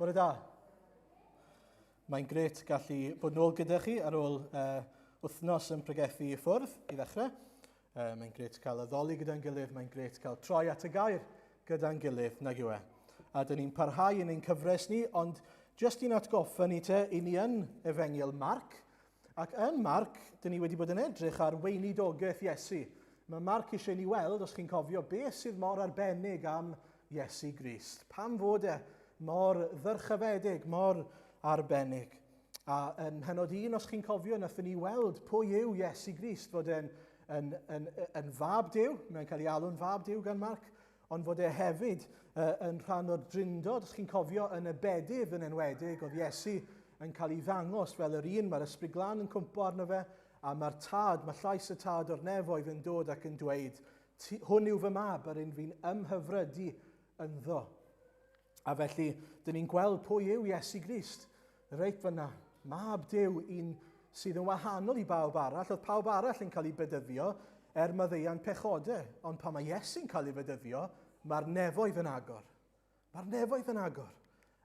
Bore da. Mae'n gret gallu bod nôl gyda chi ar ôl uh, wythnos yn pregethu i ffwrdd i ddechrau. Uh, mae'n gret cael addoli gyda'n gilydd, mae'n gret cael troi at y gair gyda'n gilydd, nag yw e. A dyn ni'n parhau yn ein cyfres ni, ond jyst i'n atgoffa ni te, i ni yn Efengyl Marc, Ac yn Marc, dyn ni wedi bod yn edrych ar weinidogaeth Iesu. Mae Marc eisiau ni weld, os chi'n cofio, beth sydd mor arbennig am Iesu Grist. Pam fod e mor ddyrchafedig, mor arbennig. A yn mhenod un, os chi'n cofio, nathon ni weld pwy yw Iesu Grist, fod e'n yn, yn, yn fab Duw, mae'n cael ei alw'n fab Duw gan Marc, ond fod e hefyd uh, yn rhan o'r drindod. Os chi'n cofio, yn y bedydd yn enwedig, oedd Iesu yn cael ei ddangos fel yr un mae'r Ysbryd Glân yn cwmpo arno fe, a mae'r tad, mae llais y tad o'r nefoedd yn dod ac yn dweud, hwn yw fy mab, yr un fi'n ymhyfrydu ynddo. A felly, dyn ni'n gweld pwy yw Iesu Grist, reit fyna. Mab Duw, un sydd yn wahanol i bawb arall. Oedd pawb arall yn cael ei bedyddio er maddeuant pechodau, ond pan mae Iesu'n cael ei fedyddio, mae'r nefoedd yn agor. Mae'r nefoedd yn agor.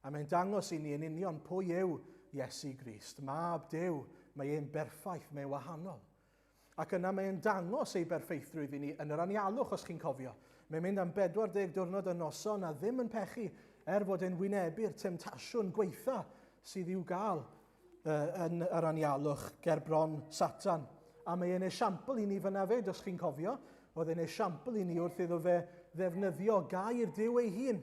A mae'n dangos i ni yn union pwy yw Iesu Grist. Mab Duw, mae e'n berffaith, mae'n wahanol. Ac yna mae e'n dangos ei berffeithrwydd i ni yn yr anialwch, os chi'n cofio. Mae'n mynd am 40 diwrnod a noson a ddim yn pechu, er fod e'n wynebu'r temtasiwn gweitha sydd i'w gael uh, yn yr anialwch ger bron Satan. A mae e'n esiampl i ni fyna fyd, os chi'n cofio. Oedd e'n esiampl i ni wrth iddo fe ddefnyddio gair Duw ei hun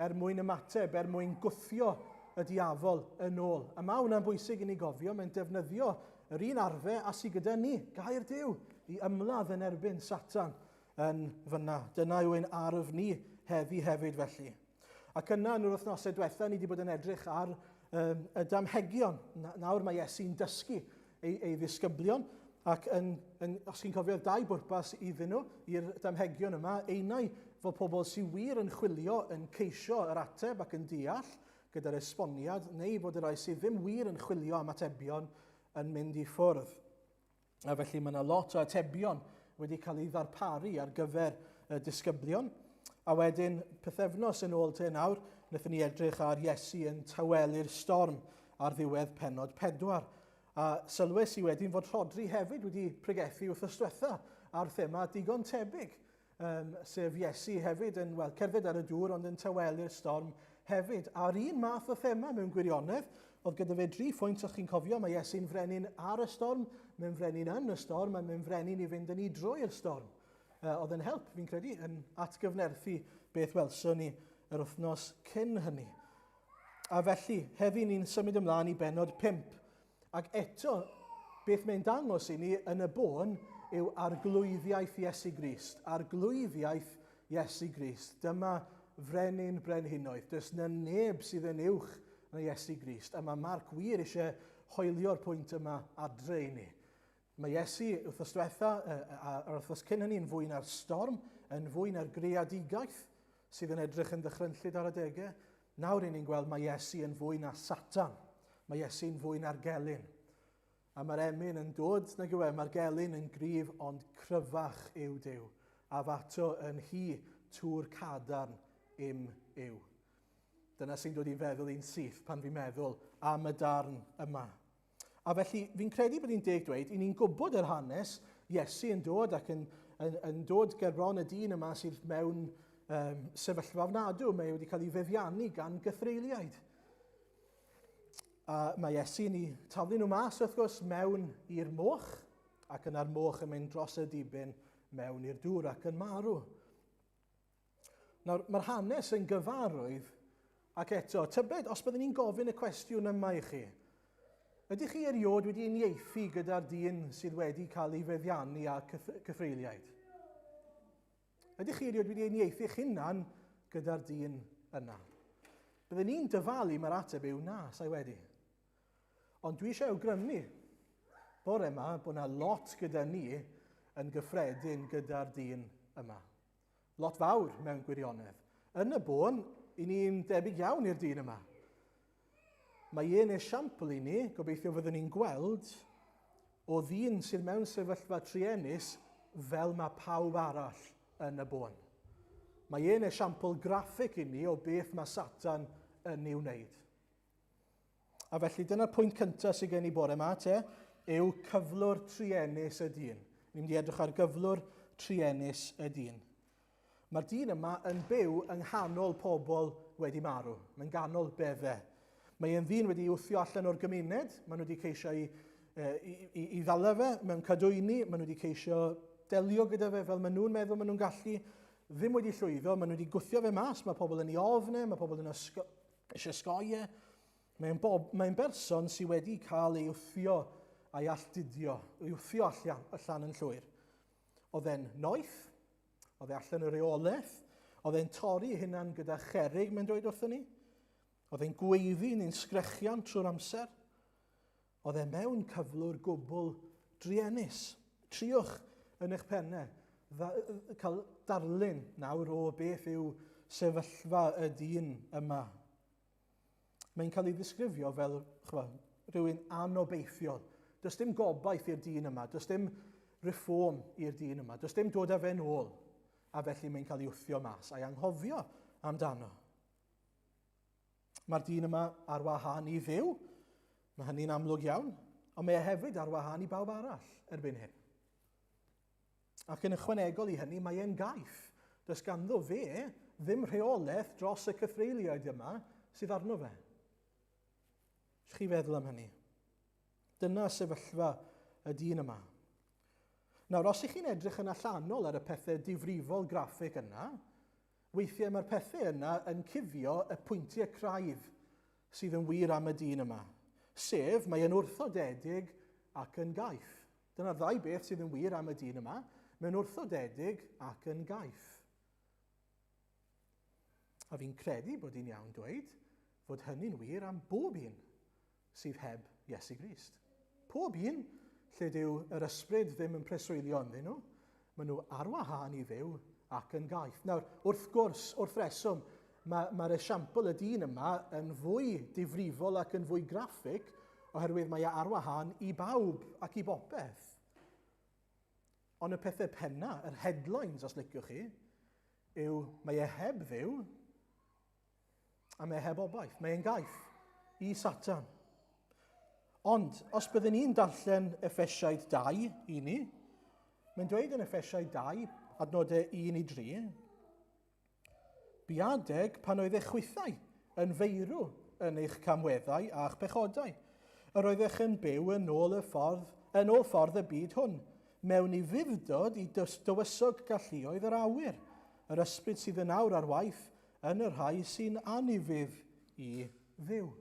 er mwyn ymateb, er mwyn gwthio y diafol yn ôl. A mae hwnna'n bwysig i ni gofio, mae'n defnyddio yr un arfe a sydd gyda ni, gair Duw, i ymladd yn erbyn Satan yn fyna. Dyna yw ein arf ni heddi hefyd felly. Ac yna yn yr wythnosau diwetha, ni wedi bod yn edrych ar um, y damhegion. Nawr mae Iesu'n dysgu ei, ei ddisgyblion, ac yn, yn, os chi'n cofio, dau bwrpas iddyn nhw, i'r damhegion yma, einau fod pobl sy'n wir yn chwilio yn ceisio yr ateb ac yn deall gyda'r esboniad, neu fod y rhai sydd ddim wir yn chwilio am atebion yn mynd i ffwrdd. A felly mae yna lot o atebion wedi cael ei ddarparu ar gyfer y disgyblion. A wedyn, pythefnos yn ôl te nawr, wnaethon ni edrych ar Iesu yn tawelu'r storm ar ddiwedd penod pedwar. A sylwes i wedyn fod Rhodri hefyd wedi pregethu wythnos diwetha ar thema digon tebyg, um, sef Iesu hefyd yn, wel, cerdded ar y dŵr ond yn tawelu'r storm hefyd. A'r un math o thema mewn gwirionedd, oedd gyda fe dri phwynt, os chi'n cofio, mae Iesu'n frenin ar y storm, mae'n frenin yn y storm, a mae'n frenin i fynd yn ei drwy'r storm. Uh, oedd yn help, fi'n credu, yn atgyfnerthu beth welson ni yr wythnos cyn hynny. A felly, heddi ni'n symud ymlaen i benod 5. Ac eto, beth mae'n dangos i ni yn y bôn yw arglwyddiaeth Iesu Grist. Arglwyddiaeth Iesu Grist. Dyma frenin brenhinoedd. Does na neb sydd yn uwch na Iesu Grist. A mae Marc wir eisiau hoelio'r pwynt yma adre i ni. Mae Iesu, wythnos diwetha, a'r wythnos cyn hynny, yn fwy na'r storm, yn fwy na'r greadigaeth sydd yn edrych yn ddychrynllyd ar adegau. Nawr i ni'n gweld mae Iesu yn fwy na Satan. Mae Iesu'n fwy na'r gelyn. A mae'r emyn yn dod, nag yw e, mae'r gelyn yn gryf ond cryfach yw Duw. A fato yn hi tŵr cadarn im yw. Dyna sy'n dod i feddwl i'n syth pan fi'n meddwl am y darn yma. A felly, fi'n credu bod hi'n deg dweud, i ni'n gwybod yr hanes, Iesu yn dod ac yn, yn, yn dod ger bron y dyn yma sydd mewn um, sefyllfa ofnadw, mae wedi cael ei feddiannu gan gythreuliaid. A mae Iesu yn ei taflu nhw mas, wrth gwrs, mewn i'r moch, ac yna'r moch yn mynd dros y dibyn mewn i'r dŵr ac yn marw. Nawr, mae'r hanes yn gyfarwydd, ac eto, tybed os byddwn ni'n gofyn y cwestiwn yma i chi, ydych chi erioed wedi uniaethu gyda'r dyn sydd wedi cael ei feddiannu â cyffreiliaid? Ydych chi erioed wedi uniaethu eich hunan gyda'r dyn yna? Byddwn ni'n dyfalu mae'r ateb yw na, sa'i wedi. Ond dwi eisiau awgrymu bore yma bod yna lot gyda ni yn gyffredin gyda'r dyn yma. Lot fawr mewn gwirionedd. Yn y bôn, i ni'n debyg iawn i'r dyn yma. Mae un esiampl i ni, gobeithio fyddwn ni'n gweld, o ddyn sydd mewn sefyllfa truenus fel mae pawb arall yn y bôn. Mae un esiampl graffig i ni o beth mae Satan yn ei wneud. A felly dyna'r pwynt cyntaf sydd gen i bore yma te, yw cyflwr truenus y dyn. Ni'n mynd i edrych ar gyflwr truenus y dyn. Mae'r dyn yma yn byw yng nghanol pobl wedi marw. Mae'n ganol bedde. Mae e'n ddyn wedi wthio allan o'r gymuned. Maen nhw wedi ceisio i, i, i, i ddala fe mewn cadwyni. Maen nhw wedi ceisio delio gyda fe fel maen nhw'n meddwl maen nhw'n gallu. Ddim wedi llwyddo. Maen nhw wedi gwthio fe mas. Mae pobl yn ei ofn e. Mae pobl yn ysgo, eisiau sgoi e. Mae'n mae berson sydd wedi cael ei wthio a'i alltudio, ei wthio allan, allan yn llwyr. Oedd e'n noeth, oedd e allan o reolaeth, oedd e'n torri ei hunan gyda cherig, mae'n dweud wrthyn ni. Oedd e'n gweiddi neu'n sgrechian trwy'r amser. Oedd e mewn cyflwr gwbl druenus. Triwch yn eich pennau cael darlun nawr o beth yw sefyllfa y dyn yma. Mae'n cael ei ddisgrifio fel chwa, rhywun anobeithiol. Does dim gobaith i'r dyn yma, does dim reform i'r dyn yma, does dim dod â fe'n ôl. A felly mae'n cael ei wthio mas a'i anghofio amdano. Mae'r dyn yma ar wahân i Dduw, mae hynny'n amlwg iawn, ond mae e hefyd ar wahân i bawb arall erbyn hyn. Ac yn ychwanegol i hynny, mae e'n gaeth. Does ganddo fe ddim rheolaeth dros y cythreuliaid yma sydd arno fe. Ych chi feddwl am hynny? Dyna sefyllfa y dyn yma. Nawr, os ych chi'n edrych yn allanol ar y pethau difrifol graffig yna, weithiau mae'r pethau yna yn cuddio y pwyntiau craidd sydd yn wir am y dyn yma. Sef, mae e'n wrthodedig ac yn gaeth. Dyna'r ddau beth sydd yn wir am y dyn yma. Mae'n wrthodedig ac yn gaeth. A fi'n credu bod hi'n iawn dweud fod hynny'n wir am bob un sydd heb Iesu Grist. Pob un lle dyw yr ysbryd ddim yn preswylio ynddyn nhw, maen nhw ar wahân i Dduw ac yn gaeth. Nawr, wrth gwrs, wrth reswm, mae'r mae esiampl y dyn yma yn fwy difrifol ac yn fwy graffig oherwydd mae e ar wahân i bawb ac i bopeth. Ond y pethau penna, yr headlines os liciwch chi, yw mae e heb Dduw a mae e heb obaith. Mae e'n gaeth i Satan. Ond, os byddwn ni'n darllen Effesiaid 2 i ni, mae'n dweud yn Effesiaid 2, adnodau 1 i 3, Bu adeg pan oeddech chwithau yn feirw yn eich camweddau a'ch pechodau. Yr oeddech yn byw yn ôl y ffordd, yn ôl ffordd y byd hwn, mewn ufudd-dod i dywysog galluoedd yr awyr, yr ysbryd sydd yn awr ar waith yn y rhai sy'n anufudd i Dduw.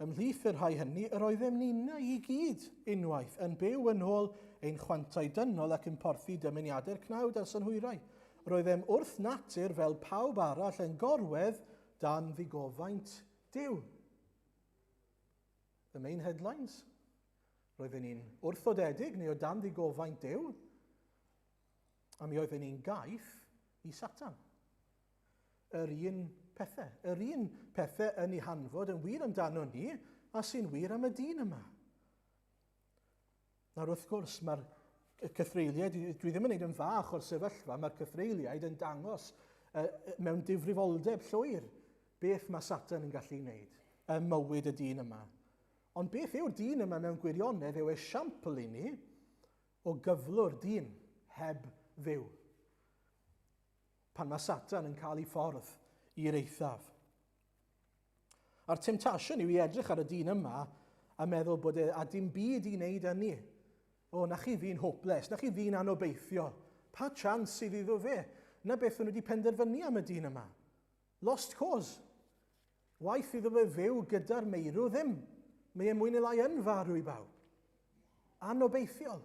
Ymhlith y rhai hynny yr oeddem ninnau i gyd unwaith yn byw yn ôl ein chwantau dynol ac yn porthi dymuniadau'r cnawd a'r synhwyrau. Roeddem wrth natur fel pawb arall yn gorwedd dan ddigofaint Duw. The main headlines. Roedden ni'n wrthodedig neu o dan ddigofaint Duw, a mi oedden ni'n gaeth i Satan. Yr un pethau. Yr un pethau yn ei hanfod yn wir amdano ni a sy'n wir am y dyn yma. Nawr wrth gwrs mae'r cythreuliaid, dwi ddim yn neud yn fach o'r sefyllfa, mae'r cythreuliaid yn dangos uh, mewn difrifoldeb llwyr beth mae Satan yn gallu wneud ym mywyd y dyn yma. Ond beth yw'r dyn yma mewn gwirionedd yw esiampl i ni o gyflwr dyn heb Dduw. Pan mae Satan yn cael ei ffordd i'r eithaf. A'r temtasiwn yw i edrych ar y dyn yma a meddwl bod e a dim byd i wneud â ni. O, na chi ddyn hopeless, na chi ddyn anobeithiol. Pa chance sydd iddo fe? Na beth o'n nhw wedi penderfynu am y dyn yma. Lost cause. Waeth iddo fe fyw gyda'r meirw ddim. Mae e mwy neu lai yn farw i bawb. Anobeithiol.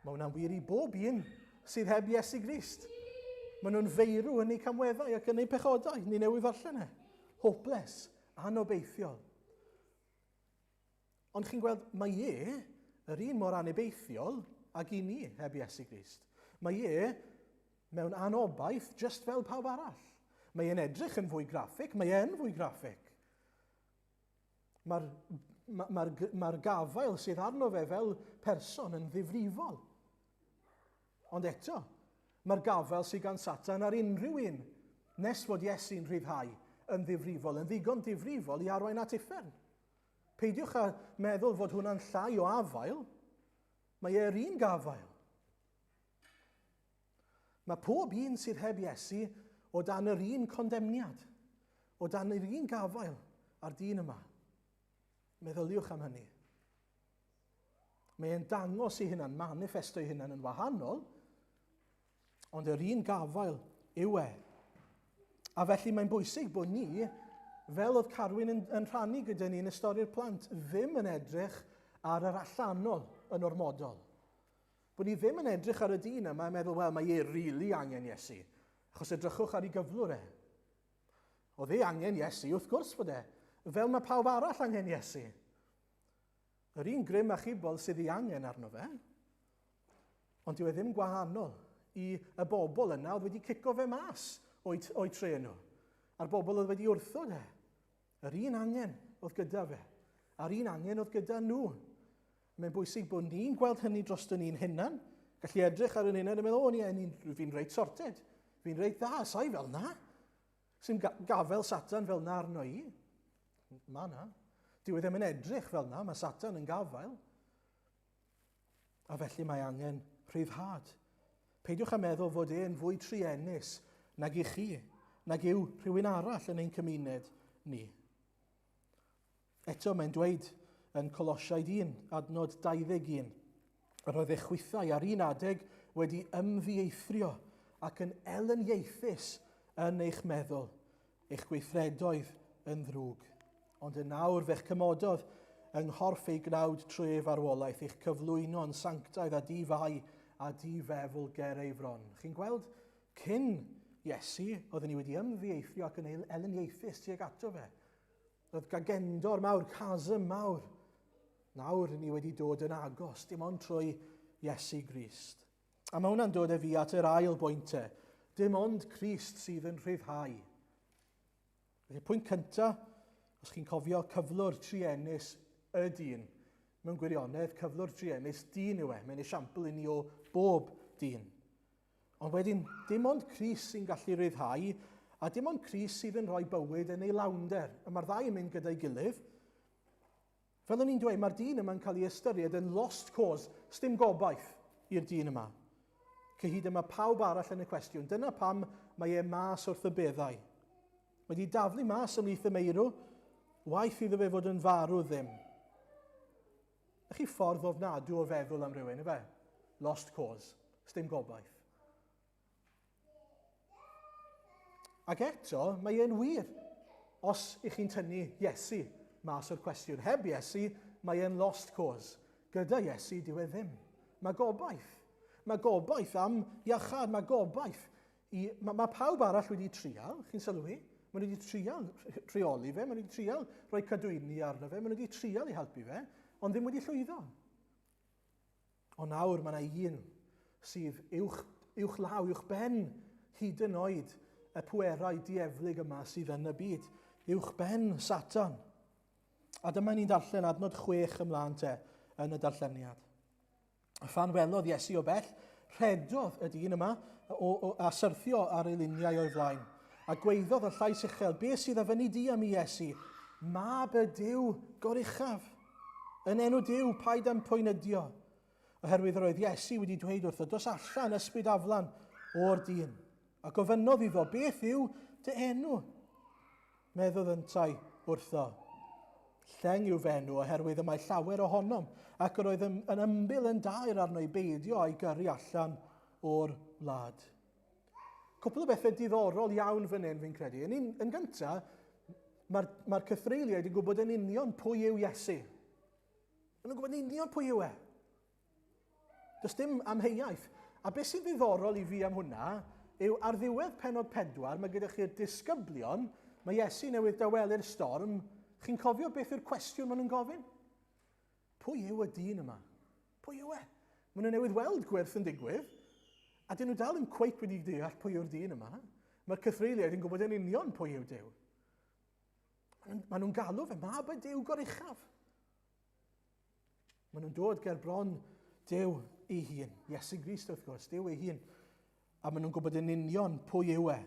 Mae hwnna'n wir i bob un sydd heb Iesu Grist. Maen nhw'n feirw yn eu camweddau ac yn eu pechodau. Ni newydd ddarllen e. Hopeless. Anobeithiol. Ond chi'n gweld, mae e yr un mor anobeithiol ag i ni heb Iesu Grist. Mae e mewn anobaith just fel pawb arall. Mae e'n edrych yn fwy graffig, mae e'n fwy graffig. Mae'r ma, ma, ma gafael sydd arno fe fel person yn ddifrifol. Ond eto, mae'r gafael sydd gan Satan ar unrhyw un nes fod Iesu'n rhyddhau yn ddifrifol, yn ddigon difrifol i arwain at uffern. Peidiwch â meddwl fod hwnna'n llai o afael. Mae e'r un gafael. Mae pob un sydd heb Iesu o dan yr un condemniad, o dan yr un gafael ar dyn yma. Meddyliwch am hynny. Mae e'n dangos ei hunan, manifesto ei hunan yn wahanol, ond yr un gafael yw e. A felly mae'n bwysig bod ni, fel oedd Carwyn yn, yn rhannu gyda ni yn y stori'r plant, ddim yn edrych ar yr allanol yn ormodol. Bod ni ddim yn edrych ar y dyn yma a meddwl, wel, mae e rili really angen Iesu, achos edrychwch ar ei gyflwr e. Oedd e angen Iesu, wrth gwrs fod e, fel mae pawb arall angen Iesu. Yr un grym achubol sydd ei angen arno fe, ond dyw e ddim gwahanol i y bobl yna oedd wedi cico fe mas o'i, o'i tre nhw, a'r bobl oedd wedi wrthod e. Yr un angen oedd gyda fe, a'r un angen oedd gyda nhw. Mae'n bwysig bod ni'n gweld hynny dros ni'n hunan, gallu edrych ar yn hunan a meddwl, o, ni, fi'n reit sorted, fi'n reit dda, sa'i fel na. Sy'n gafel Satan fel na arno i. Mae na. Dyw e ddim yn edrych fel na, mae Satan yn gafael. A felly mae angen rhyddhad. Peidiwch â meddwl fod e'n fwy truenus nag i chi, nag yw rhywun arall yn ein cymuned ni. Eto mae'n dweud yn Colosiaid 1, adnod 21, yr oedd eich chwithau ar un adeg wedi ymddieithrio ac yn elyniaethus yn eich meddwl, eich gweithredoedd yn ddrwg. Ond yn awr fe'ch cymododd yng nghorff ei gnawd trwy ei farwolaeth, eich cyflwyno yn sanctaidd a di-fai a di-fefl ger ei fron. Chi'n gweld, cyn Iesu, oedden ni wedi ymddieithrio ac yn elyniaethus tuag ato fe. Roedd gagendor mawr, chasm mawr. Nawr ni wedi dod yn agos, dim ond trwy Iesu Grist. A mae hwnna'n dod â fi at yr ail bwynt e. Dim ond Crist sydd yn rhyddhau. Felly pwynt cyntaf, os chi'n cofio cyflwr truenus y dyn, mewn gwirionedd cyflwr truenus dyn yw e. Mae'n esiampl i ni o bob dyn. Ond wedyn, dim ond Crist sy'n gallu rhyddhau, a dim ond Crist sydd yn rhoi bywyd yn ei lawnder. A mae'r ddau yn mynd gyda'i gilydd. Fel o'n i'n dweud, mae'r dyn yma'n cael ei ystyried yn lost cause. Sdim gobaith i'r dyn yma. Cyhyd yma pawb arall yn y cwestiwn. Dyna pam mae e mas wrth y beddau. Mae wedi daflu mas ymhlith y meirw, waeth iddo fe fod yn farw ddim. Na chi ffordd ofnadw o feddwl am rhywun, ife? Lost cause. Sdim gobaith. Ac eto, mae e'n wir. Os ych chi'n tynnu Iesu mas o'r cwestiwn, heb Iesu, mae e'n lost cause. Gyda Iesu, dyw e ddim. Mae gobaith. Mae gobaith am iachâd, mae gobaith I, mae, mae pawb arall wedi trial, chi'n sylwi? Maen nhw wedi trial rheoli fe, maen nhw wedi trial rhoi cadwyni arno fe, maen nhw wedi trial i helpu fe, ond ddim wedi llwyddo. Ond nawr mae yna un sydd uwch, uwch law, uwch ben hyd yn oed y pwerau dieflig yma sydd yn y byd, uwch ben Satan. A dyma ni'n darllen adnod 6 ymlaen te yn y darlleniad. A phan welodd Iesu o bell, rhedodd y dyn yma o, o, a syrthio ar ei liniau o'i flaen. A gweiddodd y llais uchel, Be sydd a fyny di am i Iesu? Mab y Duw goruchaf. Yn enw Duw, paid â'm poenydio. Oherwydd yr oedd Iesu wedi dweud wrtho, dos allan ysbryd aflan o'r dyn. A gofynnodd iddo, beth yw dy enw? Meddodd yntau wrtho, Lleng yw fy enw, oherwydd y mae llawer ohonom, ac yr oedd yn ymbil yn daer arno i beidio â'i gyrru allan o'r wlad. Cwpl o bethau diddorol iawn fan hyn, fi'n credu. Yn, un, yn gyntaf, mae'r mae cythreuliaid yn gwybod yn union pwy yw Iesu. Maen nhw'n gwybod yn union pwy yw e. Does dim amheuaeth. A beth sy'n ddiddorol i fi am hwnna yw ar ddiwedd penod 4, mae gyda chi'r disgyblion, mae Iesu newydd dawelu'r storm, chi'n cofio beth yw'r cwestiwn maen nhw'n gofyn? Pwy yw y dyn yma? Pwy yw e? Maen nhw newydd weld gwyrth yn digwydd, a dyn nhw dal yn cweit wedi deall pwy yw'r dyn yma. Mae'r cythreuliaid yn gwybod yn union pwy yw Duw. Maen nhw'n galw fe, mab y Duw goruchaf. Maen nhw'n dod ger bron Duw ei hun. Iesu Grist, wrth gwrs, Duw ei hun. A maen nhw'n gwybod yn union pwy yw e.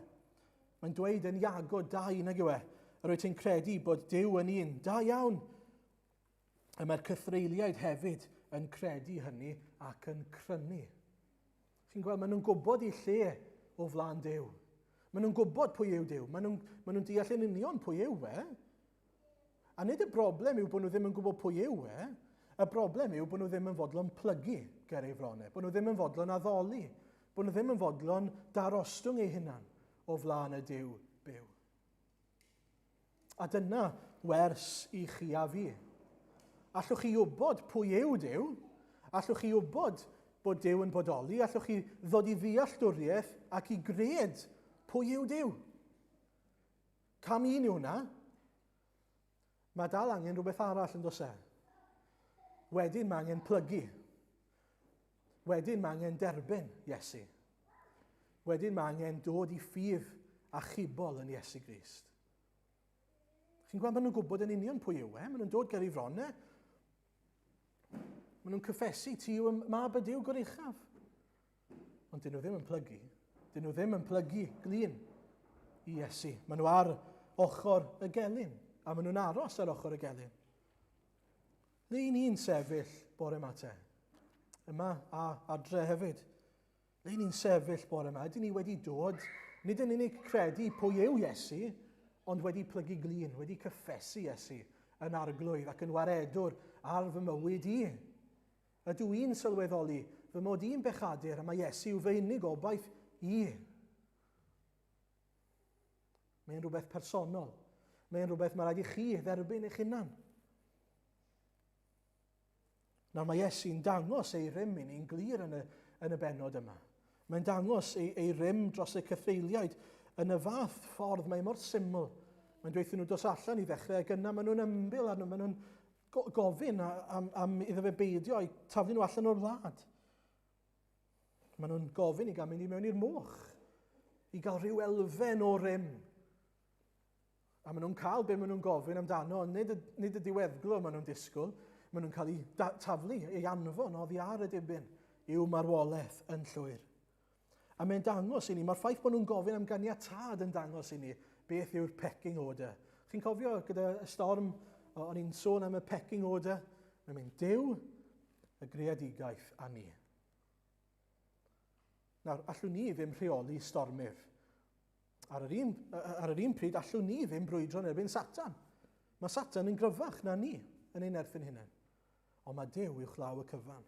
Mae'n dweud yn Iago 2, nag yw e? Yr wyt ti'n credu bod Duw yn un. Da iawn. Y mae'r cythreuliaid hefyd yn credu hynny ac yn crynu. Chi'n gweld, maen nhw'n gwybod eu lle o flaen Duw. Maen nhw'n gwybod pwy yw Duw. Maen nhw'n maen nhw deall yn union pwy yw e. A nid y broblem yw bod nhw ddim yn gwybod pwy yw e. Y broblem yw bod nhw ddim yn fodlon plygu ger ei fronau, bod nhw ddim yn fodlon addoli, bod nhw ddim yn fodlon darostwng eu hunan o flaen y Duw byw. A dyna wers i chi a fi. Allwch chi wybod pwy yw Duw? Allwch chi wybod bod Duw yn bodoli? Allwch chi ddod i ddealltwriaeth ac i gred pwy yw Duw? Cam un yw hwnna. Mae dal angen rhywbeth arall yn does e? Wedyn mae angen plygu. Wedyn mae angen derbyn Iesu. Wedyn mae angen dod i ffydd achubol yn Iesu Grist. Chi'n gweld, maen nhw'n gwybod yn union pwy yw e, maen nhw'n dod ger ei fron e. Maen nhw'n cyffesu ti yw mab y Duw goruchaf. Ond dyn nhw ddim yn plygu. Dyn nhw ddim yn plygu glin i Iesu. Maen nhw ar ochr y gelyn, a maen nhw'n aros ar ochr y gelyn. Le i ni'n sefyll bore yma te? Yma a adre hefyd. Le i ni'n sefyll bore yma? Ydyn ni wedi dod, nid yn unig credu pwy yw Iesu, ond wedi plygu glin, wedi cyffesu Iesu yn arglwydd ac yn waredwr ar fy mywyd i. Ydw i'n sylweddoli fy mod i'n bechadur a mae Iesu yw fy unig obaith i? Mae'n rhywbeth personol. Mae'n rhywbeth mae rhaid i chi dderbyn eich hunan. Nawr mae Iesu'n dangos ei rym i ni'n glir yn y, yn y bennod yma. Mae'n dangos ei, ei rym dros y cythreuliaid yn y fath ffordd. Mae mor syml. Mae'n dweud nhw dos allan i ddechrau ac yna maen nhw'n ymbil arno, maen nhw'n gofyn am, am iddo fe beidio i taflu nhw allan o'r wlad. Maen nhw'n gofyn i gael mynd i mewn i'r moch, i gael rhyw elfen o rym. A maen nhw'n cael be maen nhw'n gofyn amdano, ond nid y, nid y diweddglo maen nhw'n disgwyl. Maen nhw'n cael eu taflu, ei anfon oddi ar y dibyn i'w marwolaeth yn llwyr. A mae'n dangos i ni, mae'r ffaith bod nhw'n gofyn am ganiatâd yn dangos i ni beth yw'r pecking order. Chi'n cofio gyda y storm, o'n i'n sôn am y pecking order? Mae'n mynd Duw, y greadigaeth a ni. Nawr, allwn ni ddim rheoli stormydd. Ar yr un, ar yr un pryd, allwn ni ddim brwydro yn erbyn Satan. Mae Satan yn gryfach na ni yn ein erthyn hunain. Ond mae Duw uwchlaw y cyfan.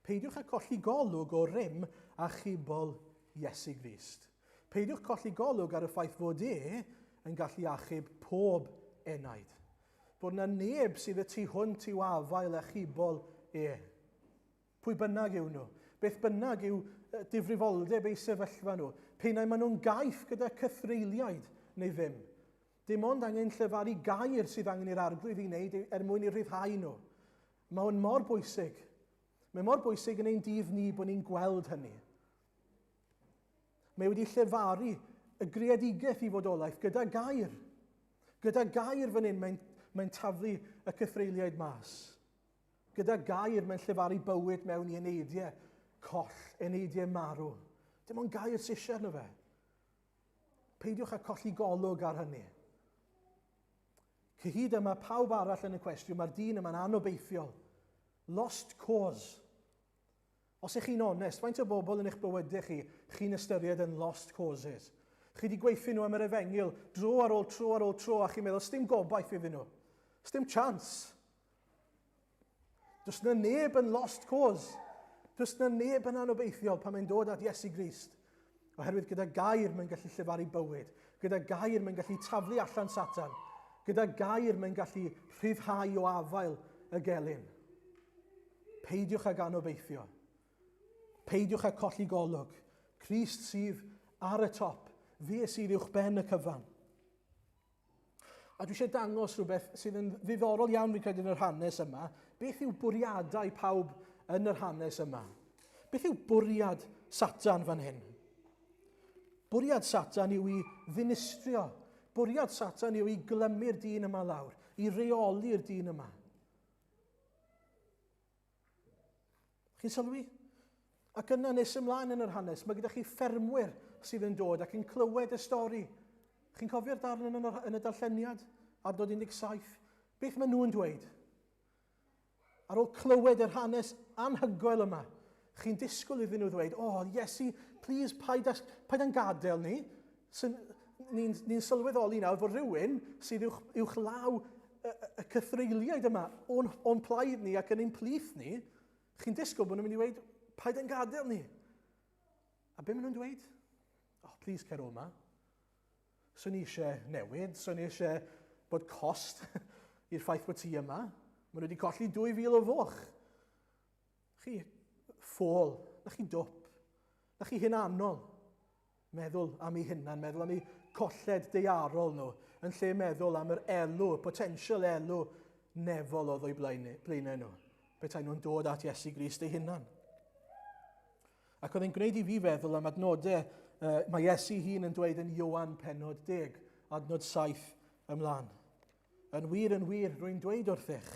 Peidiwch â colli golwg o rym achubol Iesu Grist. Peidiwch colli golwg ar y ffaith fod e yn gallu achub pob enaid. Bod yna neb sydd y tu hwnt i'w afael achubol e. Pwy bynnag yw nhw, beth bynnag yw difrifoldeb eu sefyllfa nhw, pe nai maen nhw'n gaeth gyda cythreuliaid neu ddim. Dim ond angen llefaru gair sydd angen i'r Arglwydd ei wneud er mwyn eu rhyddhau nhw. Mae hwn mor bwysig. Mae mor bwysig yn ein dydd ni bod ni'n gweld hynny. Mae wedi llefaru y greadigaeth i fodolaeth gyda gair. Gyda gair fan hyn mae'n mae taflu y cythreuliaid mas. Gyda gair mae'n llefaru bywyd mewn i eneidiau coll, eneidiau marw. Dim ond gair sy'n eisiau arno fe. Peidiwch â colli golwg ar hynny. Cyhyd yma pawb arall yn y cwestiwn, mae'r dyn yma'n anobeithiol. Lost cause. Os ych chi'n onest, faint o bobl yn eich bywydau chi chi'n ystyried yn lost causes? Chi wedi gweithio nhw am yr efengyl dro ar ôl tro ar ôl tro a chi'n meddwl, sdim gobaith iddyn nhw. Sdim chance. Does na neb yn lost cause. Does na neb yn anobeithiol pan mae'n dod at Iesu Grist. Oherwydd gyda gair mae'n gallu llefaru bywyd. Gyda gair mae'n gallu taflu allan Satan. Gyda gair mae'n gallu rhyddhau o afael y gelyn. Peidiwch ag anobeithio. Peidiwch â colli golwg. Crist sydd ar y top. Fe sydd uwch ben y cyfan. A dwi eisiau dangos rhywbeth sydd yn ddiddorol iawn fi'n credu yn yr hanes yma. Beth yw bwriadau pawb yn yr hanes yma? Beth yw bwriad Satan fan hyn? Bwriad Satan yw i ddinistrio. Bwriad Satan yw i glymu'r dyn yma lawr, i reoli'r dyn yma. Chi'n sylwi? Ac yna nes ymlaen yn yr hanes, mae gyda chi ffermwyr sydd yn dod ac yn clywed y stori. Chi'n cofio'r darn yn, yn y darlleniad, adnod 17? Beth maen nhw'n dweud? Ar ôl clywed yr hanes anhygoel yma, chi'n disgwyl iddyn nhw ddweud, o, oh, Iesu, please, paid, as, paid â'n gadael ni. Ni'n ni sylweddoli nawr fod rhywun sydd uwch, uwch law y, y, y cythreuliaid yma o'n, o'n plaid ni ac yn ein plith ni. Chi'n disgwyl bod nhw'n mynd i weid, paid â'n gadael ni. A be maen nhw'n dweud? Oh, please, cer o yma. Swn i eisiau newid, swn i eisiau bod cost i'r ffaith bod ti yma. Maen nhw wedi colli 2,000 o foch. Chi ffôl, na chi dwp, na chi hunanol. Meddwl am ei hunan, meddwl am ei colled deiarol nhw, yn lle meddwl am yr elw, y potensial elw nefol oedd o'i blaenau nhw. Petai nhw'n dod at Iesu Grist ei hunan. Ac oedd e'n gwneud i fi feddwl am adnodau uh, mae Iesu hun yn dweud yn Ioan penod 10, adnod 7 ymlaen. Yn wir, yn wir, rwy'n dweud wrthych,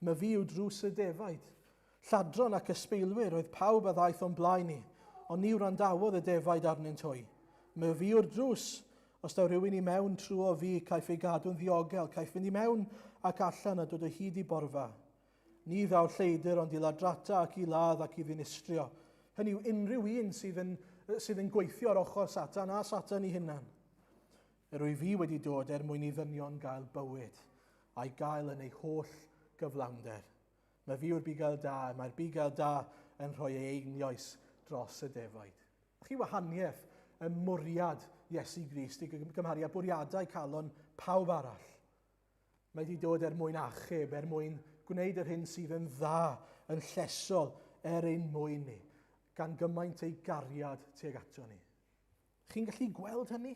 mae fi yw drws y defaid. Lladron ac ysbeilwyr oedd pawb a ddaeth o'n blaen i, ond ni wrandawodd y defaid arnynt hwy. Mae fi yw'r drws. Os daw rhywun i mewn trwy fi, caiff ei gadw'n ddiogel, caiff fynd i mewn ac allan a dod o hyd i borfa. Ni ddaw'r lleidr ond i ladrata ac i ladd ac i ddinistrio. Hynny yw unrhyw un sydd yn, sydd yn gweithio ar ochr Satan a Satan ei hunan. Yr wyf fi wedi dod er mwyn i ddynion gael bywyd, a'i gael yn ei holl gyflawnder. Mae fi yw'r bugail da, mae'r bugail da yn rhoi ei einioes dros y defaid. Chi wahaniaeth ym mwriad Iesu Grist i gymharu â bwriadau calon pawb arall. Mae wedi dod er mwyn achub, er mwyn gwneud yr hyn sydd yn dda, yn llesol, er ein mwyn ni, gan gymaint ei gariad tuag ato ni. Chi'n gallu gweld hynny?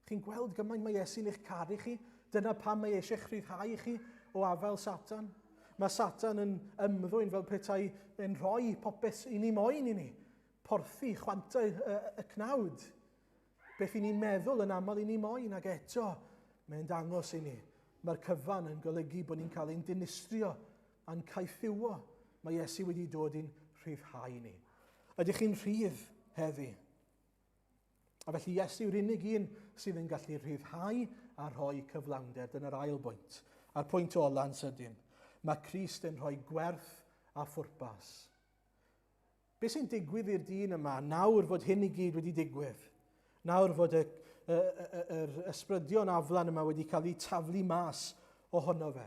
Chi'n gweld gymaint mae Iesu'n eich caru chi? Dyna pam mae eisiau eich rhyddhau chi o afael Satan. Mae Satan yn ymddwyn fel petai yn rhoi popeth i ni moyn i ni. Porthi, chwantau y, y cnawd. Beth i ni'n meddwl yn aml i ni moyn, ac eto mae'n dangos i ni. Mae'r cyfan yn golygu bod ni'n cael ein dinistrio a'n caethiwo. Mae Iesu wedi dod i'n rhyddhau ni. Ydych chi'n rhydd heddi? A felly Iesu yw'r unig un sydd yn gallu rhyddhau a rhoi cyflawnder. Dyna'r ail bwynt. A'r pwynt ola'n sydyn. Mae Crist yn rhoi gwerth a phwrpas. Be sy'n digwydd i'r dyn yma nawr fod hyn i gyd wedi digwydd? Nawr fod y, y, y, yr ysbrydion aflan yma wedi cael eu taflu mas ohono fe.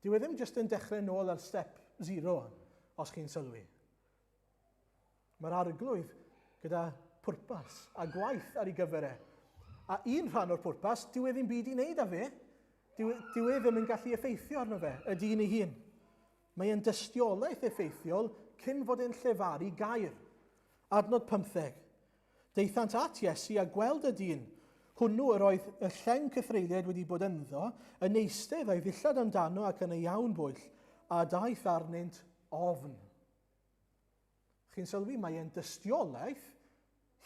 Dyw e ddim jyst yn dechrau nôl ar step zero, os chi'n sylwi. Mae'r arglwydd gyda pwrpas a gwaith ar ei gyfer e. A un rhan o'r pwrpas, dyw e ddim byd i wneud â fe. Dyw, dyw e ddim yn gallu effeithio arno fe, y dyn ei hun. Mae e'n dystiolaeth effeithiol cyn fod e'n llefaru gair. Adnod 15. Daethant at Iesu a gweld y dyn hwnnw yr oedd y lleng cythreuliaid wedi bod ynddo, yn eistedd a'i ddillad amdano ac yn ei iawn bwyll, a daeth arnynt ofn. Chi'n sylwi, mae e'n dystiolaeth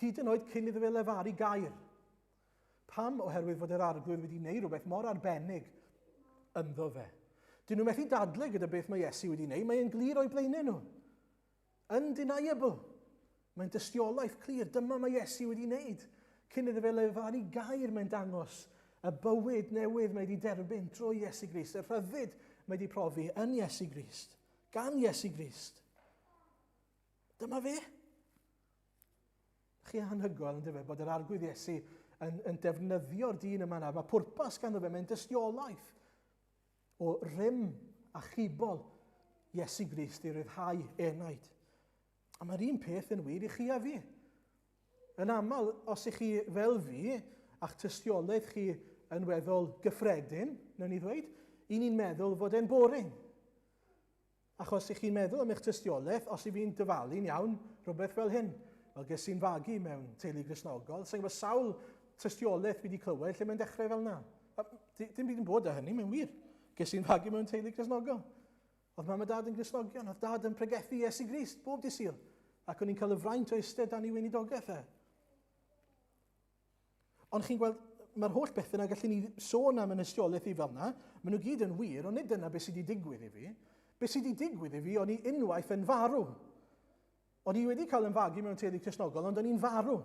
hyd yn oed cyn iddo fe lefaru gair. Pam? Oherwydd fod yr arglwydd wedi gwneud rhywbeth mor arbennig ynddo fe. Dyn nhw methu dadle gyda beth mae Iesu wedi gwneud, mae'n glir o'i blaenau nhw. Undeniable. Mae'n dystiolaeth clir, dyma mae Iesu wedi wneud. Cyn iddo fe lefaru gair mae'n dangos y bywyd newydd mae wedi derbyn drwy Iesu Grist, y rhyddid mae wedi profi yn Iesu Grist, gan Iesu Grist. Dyma fe. Chi anhygoel yn dyfe, bod yr arglwydd Iesu yn, yn defnyddio'r dyn yma nawr. Mae pwrpas ganddo fe, mae'n dystiolaeth o rym a chibol Iesu Grist i ryddhau enaid. A mae'r un peth yn wir i chi a fi. Yn aml, os ych chi fel fi, a'ch tystiolaeth chi yn weddol gyffredin, wnawn ni ddweud, i ni'n meddwl fod e'n boring. Achos i chi'n meddwl am eich tystiolaeth, os i fi'n dyfalu'n iawn, rhywbeth fel hyn. Wel, ges i'n fagu mewn teulu Gristnogol. Sa'n gwybod sawl tystiolaeth fi wedi clywed lle mae'n dechrau fel yna. Dim byd yn bod â hynny, mae'n wir. Ges i'n fagu mewn teulu Gristnogol. Oedd mam a dad yn Gristnogion, oedd dad yn pregethu Iesu Grist bob dydd Sul. Ac o'n i'n cael y fraint o eistedd dan ei weinidogaeth e. Ond chi'n gweld, mae'r holl bethau yna gallu ni sôn am yn ystiolaeth i fel yna, maen nhw gyd yn wir, ond nid dyna beth sydd wedi digwydd i fi. Beth sydd wedi digwydd i fi, o'n i unwaith yn farw. O'n i wedi cael yn fagu mewn teulu Cristnogol, ond o'n i'n farw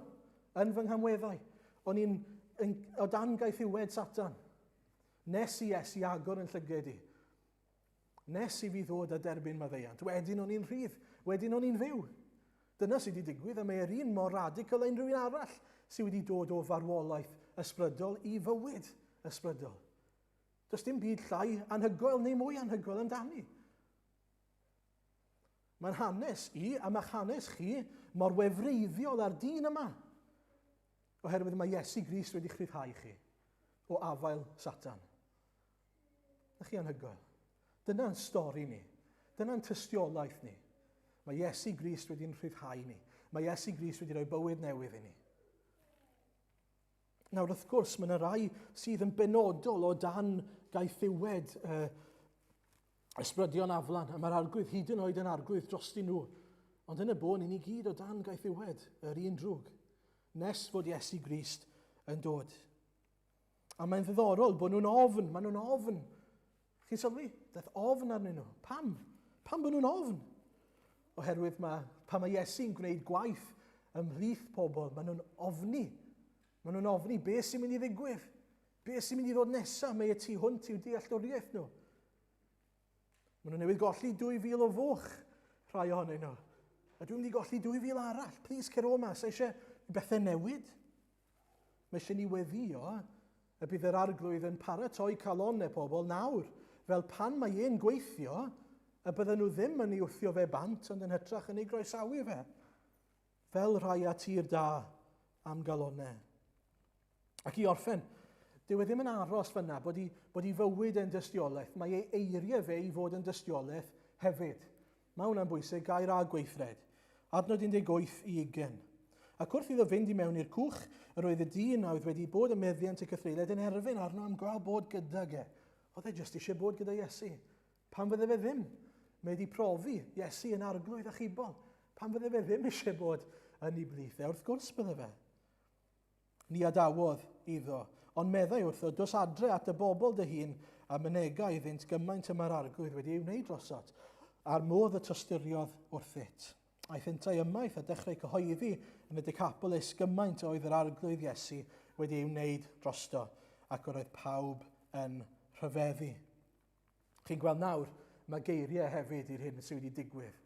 yn fy nghamweddau. O'n i'n yn, o dan gaethiwed Satan. Nes i Iesu agor yn llyged i. Nes i fi ddod a derbyn maddeuant. Wedyn o'n i'n rhydd. Wedyn o'n i'n fyw. Dyna sydd wedi digwydd, a mae yr un mor radical â unrhyw un arall sydd wedi dod o farwolaeth ysbrydol i fywyd ysbrydol. Does dim byd llai anhygoel neu mwy anhygoel amdani. Mae'n hanes i a mae'ch hanes chi mor wefreiddiol â'r dyn yma. Oherwydd mae Iesu Grist wedi rhyddhau chi o afael Satan. Na chi anhygoel. Dyna'n stori ni. Dyna'n tystiolaeth ni. Mae Iesu Grist wedi'n rhyddhau ni. Mae Iesu Grist wedi rhoi bywyd newydd i ni. Nawr, wrth gwrs, mae yna rai sydd yn benodol o dan gaethiwed ysbrydion aflan, a mae'r arglwydd hyd yn oed yn arglwydd drostyn nhw. Ond yn y bôn, i ni gyd o dan gaethiwed yr un drwg, nes fod Iesu Grist yn dod. A mae'n ddiddorol bod nhw'n ofn, maen nhw'n ofn. Chi'n sylwi? Daeth ofn arnyn nhw. Pam? Pam bod nhw'n ofn? Oherwydd mae, pan mae Iesu'n gwneud gwaith ymhlith pobl, maen nhw'n ofni. Maen nhw'n ofni beth sy'n mynd i ddigwydd. Beth sy'n mynd i ddod nesaf? Mae y tu hwnt i'w dealltwriaeth nhw. Maen nhw newydd golli 2,000 o foch, rhai ohonyn nhw. A dwi'n mynd i golli 2,000 arall. Please, cer o ma, sa eisiau bethau newid. Mae eisiau ni weddio y bydd yr arglwydd yn paratoi calonau pobl nawr, fel pan mae e'n gweithio, y bydden nhw ddim yn ei wthio fe bant, ond yn hytrach yn ei groesawu fe, fel rhai â tir da am galonau. Ac i orffen, dyw e ddim yn aros fyna bod i, bod i fywyd yn dystiolaeth. Mae ei eiriau fe i fod yn dystiolaeth hefyd. Mae hwnna'n bwysig, gair a gweithred. Adnod 18 i 20. Ac wrth iddo fynd i mewn i'r cwch, yr oedd y dyn a oedd wedi bod ym meddiant y cythreuliaid yn erfyn arno am gael bod gydag e. Oedd e jyst eisiau bod gyda Iesu. Pam fydde fe ddim? Mae wedi profi Iesu yn arglwydd achubol. Pam fydde fe ddim eisiau bod yn ei blith e? Wrth gwrs bydde fe. Ni adawodd iddo, ond meddai wrtho, Dos adre at y bobl dy hun, a mynega iddynt gymaint y mae'r Arglwydd wedi ei wneud drosot, a'r modd y tosturiodd wrthyt. Aeth yntau ymaith a dechrau cyhoeddi yn y Decapolis gymaint oedd yr Arglwydd Iesu wedi ei wneud drosto, ac yr oedd pawb yn rhyfeddu. Chi'n gweld nawr, mae geiriau hefyd i'r hyn sydd wedi digwydd.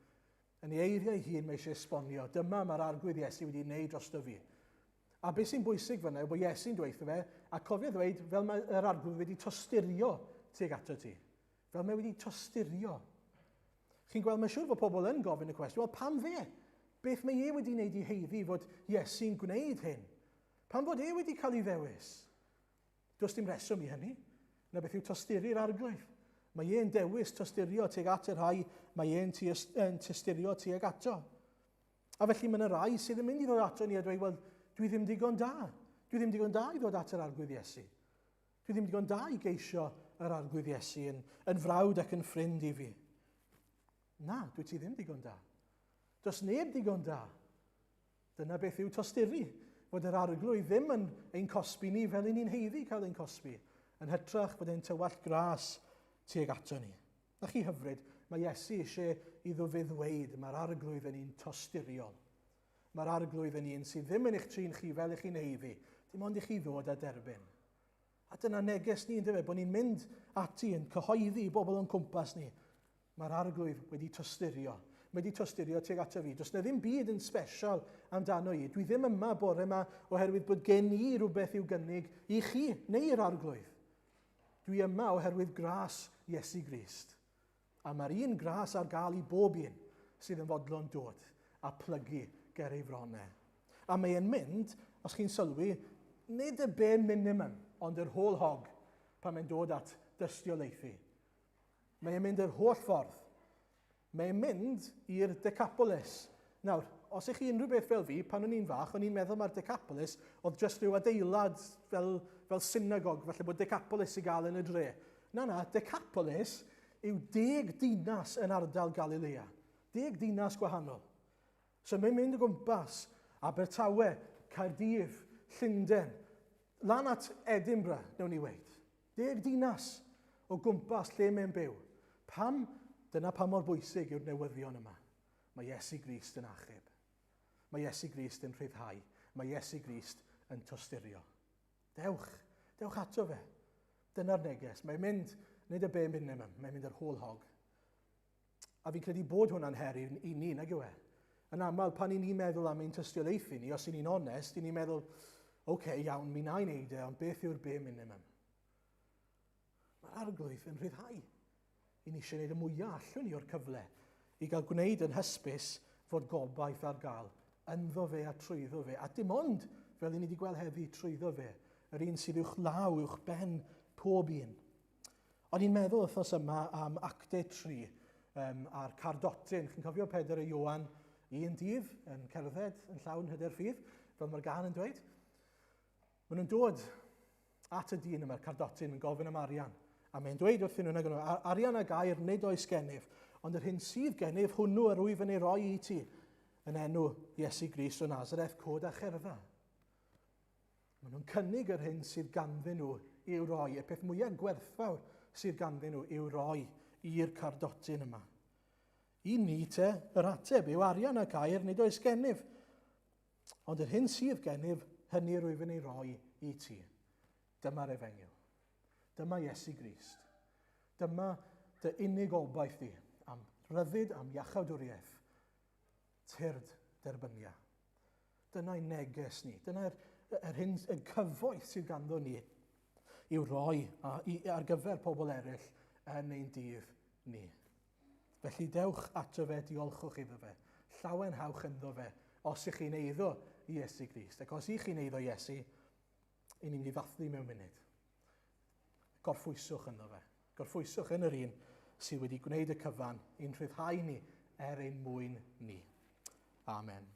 Yn ei eiriau ei hun mae eisiau esbonio, dyma mae'r Arglwydd Iesu wedi wneud drosto fi. A beth sy'n bwysig fyna yw bod Iesu'n dweud fe, a cofio ddweud fel mae yr Arglwydd wedi tosturio tuag ato ti. Fel mae wedi tosturio. Chi'n gweld, mae'n siŵr fod pobl yn gofyn y cwestiwn, wel pam fe? Beth mae e wedi wneud i heiddi fod Iesu'n gwneud hyn? Pam fod e wedi cael ei ddewis? Does dim rheswm i hynny. Na beth yw tosturi'r arglwydd. Mae e'n dewis tosturio tuag at y rhai mae e'n tusturio tuag ato. A felly mae yna rai sydd yn mynd i ddod ato ni a dweud, wel, dwi ddim digon da. Dwi ddim digon da i ddod at yr arglwydd Iesu. Dwi ddim digon da i geisio yr arglwydd Iesu yn, yn frawd ac yn ffrind i fi. Na, dwi ti ddim digon da. Does neb digon da. Dyna beth yw tosturi, fod yr Arglwydd ddim yn ein cosbi ni fel i ni'n haeddu cael ein cosbi, yn hytrach bod e'n tywallt gras tuag ato ni. Na chi hyfryd, mae Iesu eisiau iddo fe ddweud, mae'r Arglwydd yn un tosturiol. Mae'r Arglwydd yn un sydd ddim yn eich trin chi fel ych chi'n haeddu, dim ond i chi ddod a derbyn. A dyna neges ni, yndyfe, bod ni'n mynd ati yn cyhoeddi i bobl o'n cwmpas ni. Mae'r arglwydd wedi tosturio. Mae wedi tosturio tuag ato fi. Does na ddim byd yn special amdano i. Dwi ddim yma bore yma oherwydd bod gen i rhywbeth i'w gynnig i chi neu i'r arglwydd. Dwi yma oherwydd gras Iesu Grist. A mae'r un gras ar gael i bob un sydd yn fodlon dod a plygu ger ei fronau. A mae e'n mynd, os chi'n sylwi, nid y bare minimum, ond yr whole hog pan mae'n dod at dystiolaethu. Mae e'n mynd yr holl ffordd. Mae e'n mynd i'r Decapolis. Nawr, os ych chi unrhyw beth fel fi, pan o'n i'n fach, o'n i'n meddwl mae'r Decapolis oedd jyst rhyw adeilad fel, fel synagog, falle bod Decapolis i gael yn y dre. Na, na, Decapolis yw deg dinas yn ardal Galilea. Deg dinas gwahanol. So mae'n mynd o gwmpas Abertawe, Caerdydd, Llundain, lan at Edinburgh, newn ni weid. Deg dinas o gwmpas lle mae'n byw. Pam? Dyna pa mor bwysig yw'r newyddion yma. Mae Iesu Grist yn achub. Mae Iesu Grist yn rhyddhau. Mae Iesu Grist yn tosturio. Dewch, dewch ato fe. Dyna'r neges. Mae'n mynd, nid y bare minimum, mae'n mynd yr whole hog. A fi'n credu bod hwnna'n her i, i ni, nag yw e? Yn aml, pan i ni'n meddwl am ein tystiolaethu ni, os i ni'n onest, i ni'n meddwl, oce, okay, iawn, mi na i wneud e, ond beth yw'r bare minimum? Mae'r arglwydd yn rhyddhau. I ni eisiau gwneud y mwyaf allwn ni o'r cyfle i gael gwneud yn hysbys fod gobaith ar gael ynddo fe a trwyddo fe. A dim ond, fel i ni wedi gweld heddi, trwyddo fe, yr un sydd uwch law, uwch ben pob un. O'n i'n meddwl wythnos yma am Acte 3 um, a'r cardotyn. Chi'n cofio Pedr a Ioan un dydd yn cerdded yn llawn hyder ffydd, fel mae'r gan yn dweud. Maen nhw'n dod at y dyn yma'r cardotyn, yn gofyn am arian. A mae'n dweud wrthyn nhw, nhw, arian a gair nid oes gennyf, ond yr hyn sydd gennyf hwnnw yr wyf yn ei roi i ti, yn enw Iesu Grist o Nazareth, cod a cherdda. Maen nhw'n cynnig yr hyn sydd ganddyn nhw i'w roi, y peth mwyaf gwerthfawr sydd ganddyn nhw i'w roi i'r cardotyn yma. I ni te, yr ateb yw arian ac air nid oes gennyf, ond yr hyn sydd gennyf, hynny rwyf yn ei roi i ti. Dyma'r efengyl. Dyma Iesu Grist. Dyma dy unig obaith di am ryddid, am iachawdwriaeth. Tyrd derbynia. Dyna'i neges ni. Dyna'r yr hyn, y cyfoeth sydd ganddo ni i'w roi a, i, ar gyfer pobl eraill yn ein dydd ni. Felly dewch ato fe, diolchwch iddo fe. Llawenhawch ynddo fe, os ych chi'n eiddo i Iesu Grist. Ac os ych chi'n eiddo Iesu, i ni'n mynd i ddathlu mewn munud. Gorffwyswch ynddo fe. Gorffwyswch yn yr un sydd wedi gwneud y cyfan i'n rhyddhau ni er ein mwyn ni. Amen.